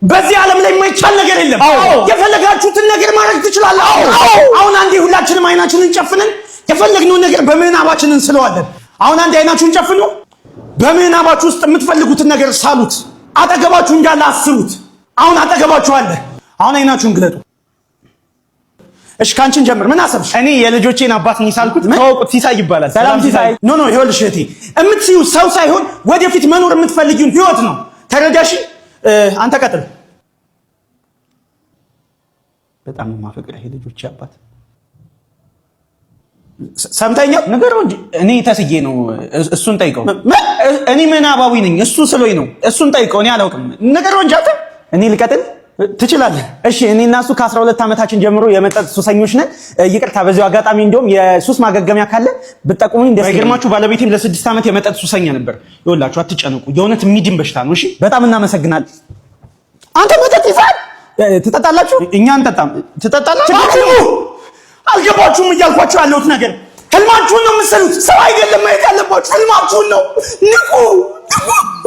በዚህ ዓለም ላይ የማይቻል ነገር የለም። የፈለጋችሁትን ነገር ማድረግ ትችላላችሁ። አሁን አንዴ ሁላችንም አይናችንን ጨፍነን የፈለግነውን ነገር በምናባችን እንስለዋለን። አሁን አንዴ አይናችሁን ጨፍኑ። በምናባችሁ ውስጥ የምትፈልጉትን ነገር ሳሉት። አጠገባችሁ እንዳለ አስቡት። አሁን አጠገባችሁ አለ። አሁን አይናችሁን ግለጡ። እሺ ካንቺን ጀምር። ምን አሰብሽ? እኔ የልጆቼን አባት ነው ሳልኩት። ተዋውቁት፣ ሲሳይ ይባላል። ሰላም ሲሳይ። No, no፣ ይኸውልሽ እህቴ፣ የምትስዪው ሰው ሳይሆን ወደፊት መኖር የምትፈልጊውን ህይወት ነው። ተረዳሽ? አንተ ቀጥል። በጣም ነው የማፈቅርህ የልጆቼ አባት። ሰምተኛል? ንገረው እንጂ እኔ ተስዬ ነው። እሱን ጠይቀው። እኔ ምናባዊ ነኝ፣ እሱ ስሎኝ ነው። እሱን ጠይቀው፣ እኔ አላውቅም። ንገረው እንጂ አንተ። እኔ ልቀጥል? ትችላለህ። እሺ፣ እኔ እና እሱ ከ12 ዓመታችን ጀምሮ የመጠጥ ሱሰኞች ነን። ይቅርታ፣ በዚሁ አጋጣሚ እንዲሁም የሱስ ማገገሚያ ካለ ብጠቁሙኝ ደስ ይለኛል። ባይገርማችሁ ባለቤቴም ለ6 ዓመት የመጠጥ ሱሰኛ ነበር። ይኸውላችሁ አትጨነቁ፣ የእውነት የሚድን በሽታ ነው። እሺ፣ በጣም እናመሰግናለን። አንተ መጠጥ ይዛል ትጠጣላችሁ? እኛ አንጠጣም። ትጠጣላችሁ? አልገባችሁም እያልኳችሁ ያለሁት ነገር ህልማችሁን ነው የምትሰሉት። ሰው አይደለም ማየት ያለባችሁ፣ ህልማችሁን ነው። ንቁ፣ ንቁ።